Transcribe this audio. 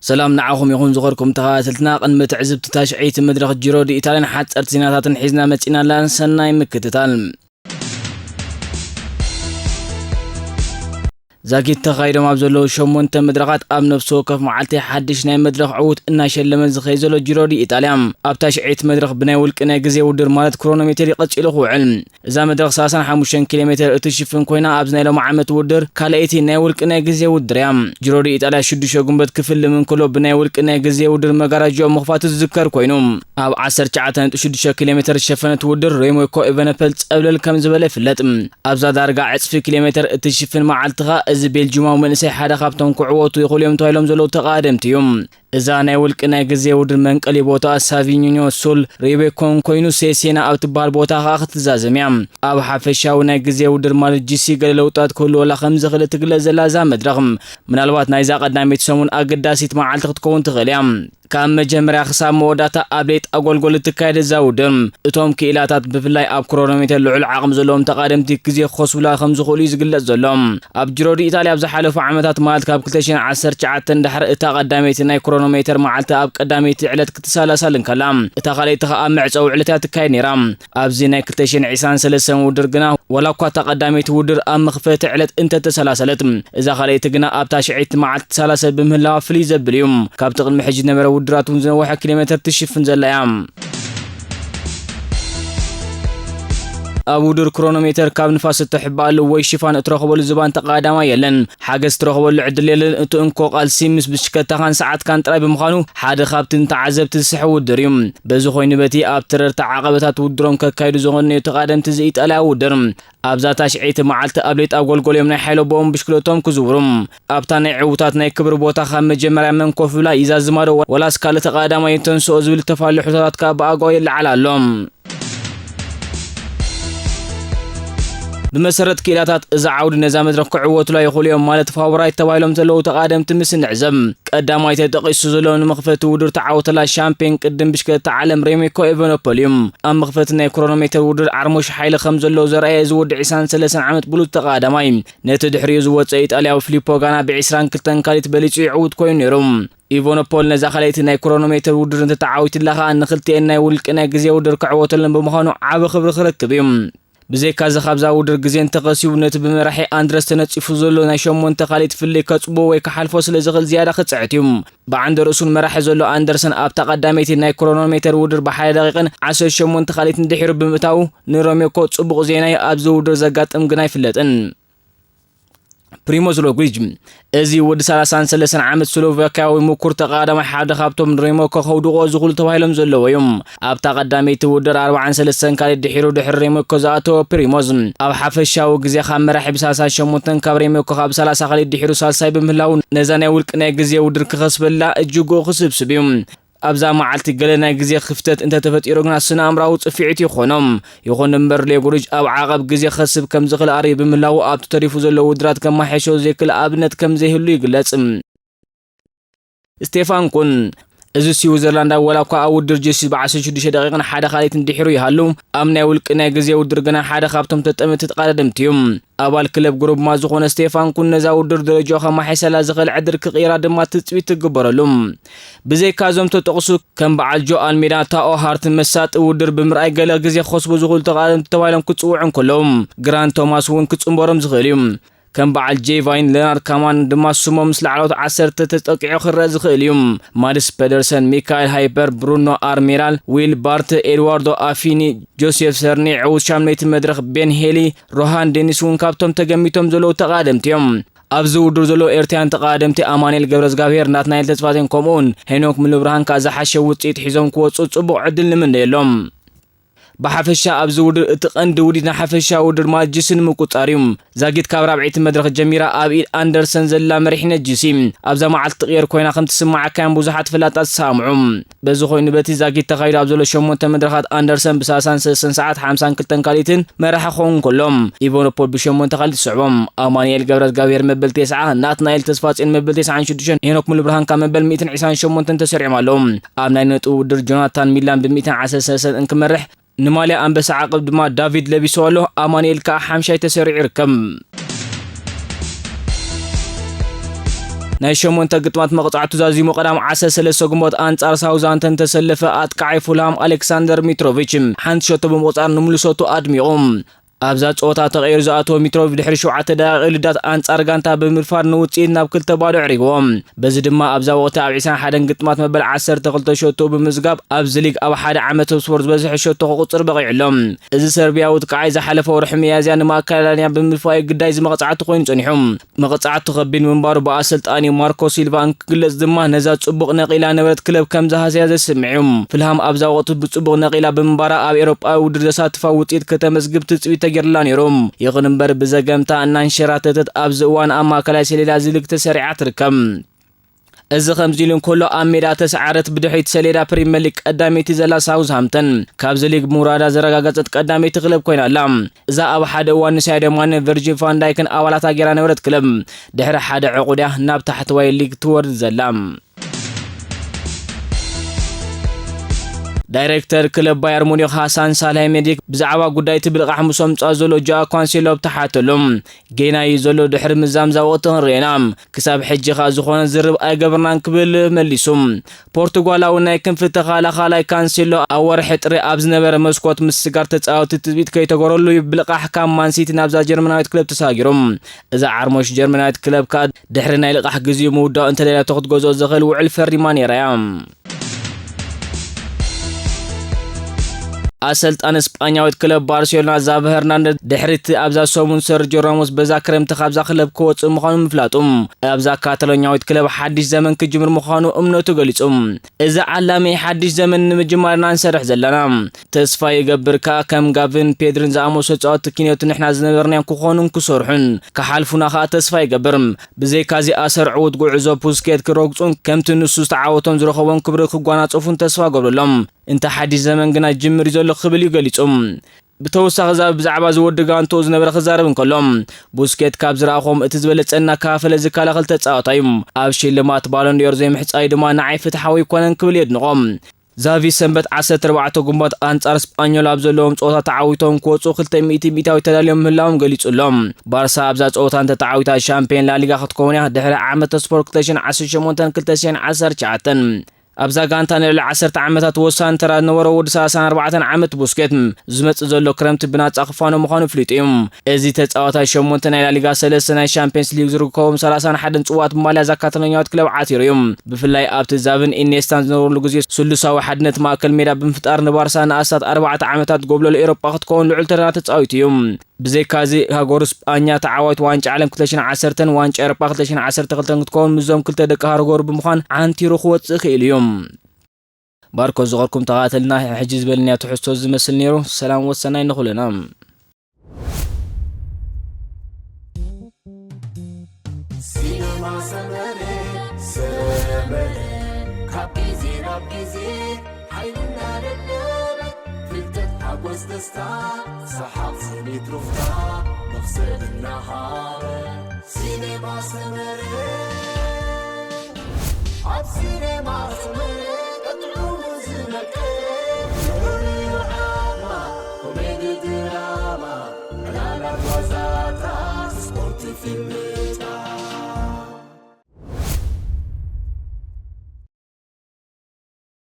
ሰላም ንዓኹም ይኹን ዝኸርኩም ተኸታተልትና። ቅድሚ ትዕዝብቲ ታሽዐይቲ መድረኽ ጂሮ ዲ ኢጣልያን ሓጸርቲ ዜናታትን ሒዝና መጺና ኣላን። ሰናይ ምክትታል። ዛጊት ተኻይዶም ኣብ ዘለዉ ሸሞንተ መድረኻት ኣብ ነፍሲ ወከፍ መዓልቲ ሓድሽ ናይ መድረኽ ዕዉት እናሸለመ ዝኸይ ዘሎ ጂሮ ዲ ኢጣልያ፣ ኣብ ታሽዐይቲ መድረኽ ብናይ ውልቂ ናይ ግዜ ውድድር ማለት ክሮኖሜተር ይቐጺሉ ክውዕል። እዛ መድረኽ ሰላሳን ሓሙሽተን ኪሎ ሜተር እትሽፍን ኮይና፣ ኣብዚ ናይ ሎሚ ዓመት ውድድር ካልኣይቲ ናይ ውልቂ ናይ ግዜ ውድድር እያ። ጂሮ ዲ ኢጣልያ ሽዱሽተ ጉንበት ክፍልም እንከሎ፣ ብናይ ውልቂ ናይ ግዜ ውድድር መጋረጃኡ ምኽፋቱ ዝዝከር ኮይኑ፣ ኣብ ዓሰርተ ትሽዓተ ነጥቢ ሽዱሽተ ኪሎ ሜተር ዝሸፈነት ውድድር ሬሞኮ ኤቨነፐል ጸብለል ከም ዝበለ ይፍለጥ። ኣብዛ ዳርጋ ዕጽፊ ኪሎ ሜተር እትሽፍን መዓልቲ ኸኣ፣ እዚ ቤልጂማዊ መንእሰይ ሓደ ካብቶም ክዕወቱ ይኽእሉ እዮም ተባሂሎም ዘለዉ ተቓደምቲ እዩ። እዛ ናይ ውልቂ ናይ ግዜ ውድድር መንቀሊ ቦታ ሳቪኒኖ ሱል ሪቤኮን ኮይኑ፣ ሴሴና ኣብ ትበሃል ቦታ ኸኣ ክትዛዘም እያ። ኣብ ሓፈሻዊ ናይ ግዜ ውድድር ማለት ጂ ሲ ገለ ለውጣት ክህልወላ ከም ዝኽእል እትግለጽ ዘላ እዛ መድረኽ፣ ምናልባት ናይዛ ቀዳመይቲ ሰሙን ኣገዳሲት መዓልቲ ክትከውን ትኽእል እያ። ካብ መጀመርያ ክሳብ መወዳእታ ኣብ ሌጣ ጎልጎል እትካየድ እዛ ውድድር፣ እቶም ክኢላታት ብፍላይ ኣብ ክሮኖሜተር ልዑል ዓቕሚ ዘለዎም ተቓደምቲ ግዜ ክኸስቡላ ከም ዝኽእሉ እዩ ዝግለጽ ዘሎ። ኣብ ጂሮ ዲ ኢጣልያ ኣብ ዝሓለፉ ዓመታት፣ ማለት ካብ ክልተ ሽሕን ዓሰርተ ትሽዓተን ድሕሪ እታ ቀዳመይቲ ናይ ክሮኖሜተር መዓልቲ ኣብ ቀዳመይቲ ዕለት ክትሳላሳል እንከላ፣ እታ ካልኣይቲ ኸኣ ኣብ መዕጸዊ ዕለት እያ ትካየድ ነይራ። ኣብዚ ናይ ክልተ ሽሕን ዕስራን ሰለስተን ውድድር ግና፣ ዋላ እኳ እታ ቀዳመይቲ ውድድር ኣብ መኽፈቲ ዕለት እንተተሰላሰለት፣ እዛ ካልኣይቲ ግና ኣብታ ሽዐይቲ መዓልቲ ትሳላሰል ብምህላዋ ፍልይ ዘብል እዩ። ካብቲ ቅድሚ ሕጂ ዝነበረ ውድድራት እውን ዝነውሐ ኪሎ ሜተር ትሽፍን ዘላ እያ። ኣብ ውድድር ክሮኖሜተር ካብ ንፋስ እተሕብኣሉ ወይ ሽፋን እትረኽበሉ ዝባን ተቐዳዳማይ የለን። ሓገዝ ትረኽበሉ ዕድል የለን። እቲ እንኮ ቃልሲ ምስ ብሽከታኻን ሰዓትካን ጥራይ ብምዃኑ፣ ሓደ ካብቲ ንተዓዘብቲ ዝስሕብ ውድድር እዩ። በዚ ኮይኑ፣ በቲ ኣብ ተረርቲ ዓቐበታት ውድድሮም ከካይዱ ዝቐነዩ ተቓደምቲ እዚ ኢጣልያዊ ውድድር፣ ኣብዛ ታሽዐይቲ መዓልቲ ኣብ ሌጣ ጎልጎል እዮም ናይ ሓይሎ ቦኦም ብሽክለቶም ክዝውሩ። ኣብታ ናይ ዕዉታት ናይ ክብሪ ቦታ ካብ መጀመርያ መን ኮፍ ብላ ይዛዝማ ዶ፣ ወላስ ካልእ ተቐዳዳማይ ተንስኦ ዝብል ዝተፈላለዩ ሕቶታት ከኣ ብኣግባቡ ይለዓል ኣሎ። ብመሰረት ክኢላታት፣ እዚ ዓውዲ ነዛ መድረኽ ክዕወቱላ ይኽእሉ እዮም ማለት ፋቮራይት ተባሂሎም ዘለዉ ተቓደምቲ ምስ ንዕዘብ፣ ቀዳማይ ተጠቒሱ ዘሎ ንመኽፈቲ ውድድር ተዓወተላ ሻምፒዮን ቅድም ብሽክለታ ዓለም ሬሚኮ ኤቨኖፖል እዩ። ኣብ መኽፈቲ ናይ ክሮኖሜተር ውድድር ዓርሞሽ ሓይሊ ከም ዘለዎ ዘርኣየ እዚ ወዲ ዕስራን ሰለስተን ዓመት ብሉጽ ተቐዳዳማይ፣ ነቲ ድሕሪኡ ዝወጸ ኢጣልያዊ ፊሊፖ ጋና ብዕስራን ክልተን ካልኢት በሊጹ ይዕውት ኮይኑ ነይሩ። ኢቨኖፖል ነዛ ካልኣይቲ ናይ ክሮኖሜተር ውድድር እንተተዓዊትላ ኸኣ፣ ንኽልቲኤን ናይ ውልቂ ናይ ግዜ ውድድር ክዕወተለን ብምዃኑ ዓቢ ክብሪ ክረክብ እዩ። ብዘይካዚ፣ ካብዛ ውድድር ግዜ እንተቐሲቡ፣ ነቲ ብመራሒ ኣንድረስ ተነጺፉ ዘሎ ናይ ሸሞንተ ካልኢት ፍልልይ ከጽቦ ወይ ክሓልፎ ስለ ዝኽእል፣ ዝያዳ ክጽዕት እዩ። ብዓንደ ርእሱን መራሒ ዘሎ ኣንደርሰን፣ ኣብታ ቀዳመይቲ ናይ ክሮኖሜተር ውድድር ብሓደ ደቂቕን ዓሰርተ ሸሞንተ ካልኢትን ድሒሩ ብምእታዉ፣ ንሮሜኮ ጽቡቕ ዜና እዩ። ኣብዚ ውድድር ዘጋጥም ግን ኣይፍለጥን። ፕሪሞዝ ሮግሊጅ፣ እዚ ወዲ ሰላሳን ሰለስተን ዓመት ስሎቫክያዊ ምኩር ተቐዳዳማይ፣ ሓደ ካብቶም ንሬሞኮ ከውድቕዎ ዝኽእሉ ተባሂሎም ዘለዉ እዮም። ኣብታ ቀዳመይቲ ውድድር ኣርባዓን ሰለስተን ካልኢት ድሒሩ ድሕሪ ሬሞኮ ዝኣተወ ፕሪሞዝ፣ ኣብ ሓፈሻዊ ግዜ ካብ መራሒ ብሰላሳ ሸሞንተን ካብ ሬሞኮ ካብ ሰላሳ ካልኢት ድሒሩ ሳልሳይ ብምህላው፣ ነዛ ናይ ውልቂ ናይ ግዜ ውድድር ክኸስበላ እጅግኡ ክስብስብ እዩ። ኣብዛ መዓልቲ ገለ ናይ ግዜ ክፍተት እንተተፈጢሩ ግና፣ ስነ ኣእምራዊ ጽፍዒት ይኾኖም። ይኹን እምበር፣ ሌጉሪጅ ኣብ ዓቐብ ግዜ ክኸስብ ከም ዝኽእል ኣርእዩ ብምህላዉ፣ ኣብቲ ተሪፉ ዘሎ ውድድራት ከመሓይሾ ዘይክእል ኣብነት ከም ዘይህሉ ይግለጽ። ስቴፋን ኩን፣ እዚ ስዊዘርላንዳዊ፣ ዋላ እኳ ኣብ ውድድር ጂ ሲ ብዓሰርተ ሽዱሽተ ደቂቕን ሓደ ካልኢትን ድሒሩ ይሃሉ፣ ኣብ ናይ ውልቂ ናይ ግዜ ውድድር ግና ሓደ ካብቶም ተጠመቲ ተቐዳደምቲ እዩ። ኣባል ክለብ ግሩፕ ማ ዝኾነ ስቴፋን ኩን፣ ነዛ ውድድር ደረጃኡ ከመሓይሸላ ዝኽእል ዕድል ክቕይራ ድማ ትጽቢት ትግበረሉ። ብዘይካ እዞም ተጠቕሱ፣ ከም በዓል ጆ ኣልሜዳ፣ ታኦ ሃርትን መሳጢ ውድድር ብምርኣይ ገለ ግዜ ክኸስቡ ዝኽእሉ ተቓደምቲ ተባሂሎም ክጽውዑ እንከለዉ፣ ግራንት ቶማስ እውን ክጽንበሮም ዝኽእል እዩ። ከም በዓል ጄይ ቫይን፣ ሌናርድ ካማን ድማ ስሞም ምስ ላዕለዎት ዓሰርተ ተጠቂዑ ክረአ ዝኽእል እዩ። ማድስ ፔደርሰን፣ ሚካኤል ሃይፐር፣ ብሩኖ ኣርሜራል፣ ዊል ባርት፣ ኤድዋርዶ ኣፊኒ፣ ጆሴፍ ሰርኒ፣ ዕዉት ሻምነይቲ መድረኽ ቤን ሄሊ፣ ሮሃን ዴኒስ እውን ካብቶም ተገሚቶም ዘለዉ ተቓደምቲ እዮም። ኣብዚ ውድድር ዘለዉ ኤርትራውያን ተቓደምቲ ኣማኑኤል ገብረዝጋብሄር፣ ናትናኤል ተስፋጼን ከምኡውን ሄኖክ ሙሉብርሃን ከኣ ዝሓሸ ውጽኢት ሒዞም ክወጹ ጽቡቕ ዕድል ንምነየሎም። ብሓፈሻ ኣብዚ ውድድር እቲ ቀንዲ ውዲት ናይ ሓፈሻ ውድድር ማለት ጂ ሲ ንምቁጻር እዩ። ዛጊት ካብ ራብዐይቲ መድረኽ ጀሚራ ኣብ ኢድ ኣንደርሰን ዘላ መሪሕነት ጂ ሲ ኣብዛ መዓልቲ ትቕየር ኮይና ከም ትስማዓካ እዮም ብዙሓት ፈላጣት ዝሰማምዑ። በዚ ኮይኑ በቲ ዛጊት ተኻይዱ ኣብ ዘሎ ሸሞንተ መድረኻት ኣንደርሰን ብሰላሳን ሰለስተን ሰዓት ሓምሳን ክልተን ካልኢትን መራሒ ክኸውን ከሎ፣ ኢቫኖፖል ብሸሞንተ ካልኢት ይስዕቦም። ኣማኑኤል ገብረዝጋብሄር መበል ተስዓ፣ ናትናኤል ተስፋጽዮን መበል ተስዓን ሽዱሽተን፣ ሄኖክ ሙሉብርሃን ካብ መበል ሚእትን ዕስራን ሸሞንተን ተሰሪዖም ኣለዉ። ኣብ ናይ ነጥቢ ውድድር ጆናታን ሚላን ብሚእትን ዓሰርተ ሰለስተን እንክመርሕ፣ ንማልያ ኣንበሳ ዓቐብ ድማ ዳቪድ ለቢስዎ ኣሎ። ኣማኑኤል ከኣ ሓምሻይ ተሰሪዑ ይርከብ። ናይ ሸሞንተ ግጥማት መቕጻዕቱ ዛዚሙ ቀዳም ዓሰርተ ሰለስተ ግንቦት ኣንጻር ሳውዝሃምተን ተሰለፈ ኣጥቃዓይ ፉልሃም ኣሌክሳንደር ሚትሮቪች ሓንቲ ሸቶ ብምቑጻር ንምሉሶቱ ኣድሚቑ። ኣብዛ ጸወታ ተቐይሩ ዝኣተወ ሚትሮቪች ድሕሪ ሸውዓተ ደቂቕ ልዳት ኣንጻር ጋንታ ብምድፋር ንውጽኢት ናብ ክልተ ባዶ ኣዕሪግዎ። በዚ ድማ ኣብዛ ወቕቲ ኣብ ዕስራን ሓደን ግጥማት መበል ዓሰርተ ክልተ ሸቶ ብምዝጋብ ኣብዚ ሊግ ኣብ ሓደ ዓመት ስፖርት ዝበዝሐ ሸቶ ክቑጽር በቒዑ ኣሎ። እዚ ሰርቢያዊ ኣጥቃዓይ ዝሓለፈ ወርሒ ሚያዝያ ንማካዳንያ ብምድፋኡ ግዳይ ዝመቕጻዕቲ ኮይኑ ጸኒሑ። መቕጻዕቱ ከቢድ ምንባሩ ብኣሰልጣኒ ማርኮ ሲልቫ እንክግለጽ ድማ ነዛ ጽቡቕ ነቒላ ነበረት ክለብ ከም ዝሃሰያ ዘስምዕ እዩ። ፍልሃም ኣብዛ ወቕቲ ብጽቡቕ ነቒላ ብምንባራ ኣብ ኤውሮጳዊ ውድድር ዘሳትፋ ውጽኢት ከተመዝግብ ትጽቢት ተገይሩላ ነይሩ። ይኹን እምበር ብዘገምታ እናንሸራተተት ኣብዚ እዋን ኣብ ማእከላይ ሰሌዳ እዚ ሊግ ተሰሪዓ ትርከብ። እዚ ከምዚ ኢሉ እንከሎ ኣብ ሜዳ ተሰዓረት ብድሕሪት ሰሌዳ ፕሪምየር ሊግ ቀዳመይቲ ዘላ ሳውዝሃምተን ካብዚ ሊግ ምውራዳ ዘረጋገጸት ቀዳመይቲ ክለብ ኮይና ኣላ። እዛ ኣብ ሓደ እዋን ንሳይዶ ማነ፣ ቨርጂል ቫን ዳይክን ኣባላታ ገይራ ነበረት ክለብ፣ ድሕሪ ሓደ ዕቑድ እያ ናብ ታሕተዋይ ሊግ ትወርድ ዘላ። ዳይሬክተር ክለብ ባየር ሙኒክ ሃሳን ሳልሃይሜዲክ ብዛዕባ ጉዳይ እቲ ብልቓሕ ምስ ኣምጽኣ ዘሎ ጃኦ ካንሴሎ ኣብ ተሓተሉ፣ ጌና እዩ ዘሎ፣ ድሕሪ ምዛም እዛ ወቕቲ ክንርእየና፣ ክሳብ ሕጂ ከኣ ዝኾነ ዝርብ ኣይገበርናን ክብል መሊሱ። ፖርቱጓላዊ ናይ ክንፊ ተኸላኻላይ ካንሴሎ ኣብ ወርሒ ጥሪ ኣብ ዝነበረ መስኮት ምስጋር ተጻወትቲ ትጽቢት ከይተገረሉ እዩ ብልቓሕ ካብ ማንሲቲ ናብዛ ጀርመናዊት ክለብ ተሳጊሩ። እዛ ዓርሞሽ ጀርመናዊት ክለብ ከኣ ድሕሪ ናይ ልቓሕ ግዜኡ ምውዳኡ እንተደልያቶ ክትገዝኦ ዘኽእል ውዕል ፈሪማ ነይራ እያ። ኣሰልጣኒ ስጳኛዊት ክለብ ባርሴሎና ዛቪ ሄርናንደዝ ድሕሪ እቲ ኣብዛ ሰሙን ሰርጆ ራሞስ በዛ ክረምቲ ካብዛ ክለብ ክወጽእ ምዃኑ ምፍላጡ ኣብዛ ካታሎኛዊት ክለብ ሓድሽ ዘመን ክጅምር ምዃኑ እምነቱ ገሊጹ። እዚ ዓላሚ ሓድሽ ዘመን ንምጅማር ኢና ንሰርሕ ዘለና። ተስፋ ይገብር ከኣ ከም ጋቪን ፔድሪን ዝኣመሰሉ ተጻወትቲ ኪንዮት ንሕና ዝነበርናዮም ክኾኑን ክሰርሑን ክሓልፉና ከኣ ተስፋ ይገብር። ብዘይካዚ ኣሰር ዕዉት ጉዕዞ ቡስኬት ክረግጹን ከምቲ ንሱ ዝተዓወቶን ዝረኸቦን ክብሪ ክጓናጸፉን ተስፋ ገብረሎም። እንተ ሓድሽ ዘመን ግና ጅምር እዩ ዘሎ ክብል እዩ ገሊጹ። ብተወሳኺ ዛቪ ብዛዕባ ዝወዲ ጋንትኡ ዝነበረ ክዛረብ እንከሎ፣ ቡስኬት ካብ ዝረኣኹዎም እቲ ዝበለጸ እናከፋፈለ ዝከላኸል ተጻዋታይ እዩ። ኣብ ሽልማት ባሎን ዲዮር ዘይምሕጻዩ ድማ ንዓይ ፍትሓዊ ኣይኮነን ክብል የድንቖ። ዛቪ ሰንበት ዓሰርተ ኣርባዕተ ግንቦት ኣንጻር ስጳኞል ኣብ ዘለዎም ጸወታ ተዓዊቶም ክወጹ ክልተ ሚእቲ ሚእታዊ ተዳልዮም ምህላዎም ገሊጹ ኣሎ። ባርሳ ኣብዛ ጸወታ እንተተዓዊታ ሻምፒዮን ላሊጋ ክትከውን እያ። ድሕሪ ዓመተ ስፖርት ክልተ ሽሕን ዓሰርተ ሸሞንተን ክልተ ሽሕን ዓሰርተ ትሽዓተን ኣብዛ ጋንታ ንልዕሊ ዓሰርተ ዓመታት ወሳኒ ተራ ዝነበሮ ወዲ ሰላሳን ኣርባዕተን ዓመት ቡስኬት ዝመጽእ ዘሎ ክረምቲ ብናጻ ክፋኖ ምዃኑ ፍሊጡ እዩ። እዚ ተጻዋታይ ሸሞንተ ናይ ላሊጋ ሰለስተ ናይ ሻምፒየንስ ሊግ ዝርከቦም ሰላሳን ሓደን ጽዋት ማልያ እዛ ካታሎኛዊት ክለብ ዓቲሩ እዩ። ብፍላይ ኣብቲ ዛቪን ኢኔስታን ዝነበርሉ ግዜ ስሉሳዊ ሓድነት ማእከል ሜዳ ብምፍጣር ንባርሳ ንኣስታት ኣርባዕተ ዓመታት ጎብለል ኤውሮጳ ክትከውን ልዑል ተራ ተጻዊቱ እዩ። ብዘይካዚ ሃገሩ ስጳኛ ተዓዋቲት ዋንጫ ዓለም ክልተ ሽሕን ዓሰርተን ዋንጫ ኤውሮጳ ክልተ ሽሕን ዓሰርተ ክልተን ክትከውን ምስዞም ክልተ ደቂ ሃገሩ ብምዃን ዓንቲሩ ክወጽእ ክኢሉ እዩ። ባርኮ ዝኸርኩም ተኸታተልና ሕጂ ዝበልናዮ ትሕዝቶ ዝመስል ነይሩ። ሰላም ወሰናይ ንኹልና። ሲነማ ሰመረ፣ ሰመረ፣ ካብ ግዜ ናብ ግዜ ሓይልና ደለበ፣ ፍልጠት ሓጎስ ደስታ፣ ሰሓቕ ስኒት ሩፍታ፣ መኽሰብ እናሃበ። ሲነማ ሰመረ፣ ኣብ ሲነማ ሰመረ፣ ቀጥዑ ዝመቀ፣ ንኹሉ ዓማ፣ ኮሜዲ ድራማ፣ ዕላላት ዋዛታት፣ ስፖርት ፊልም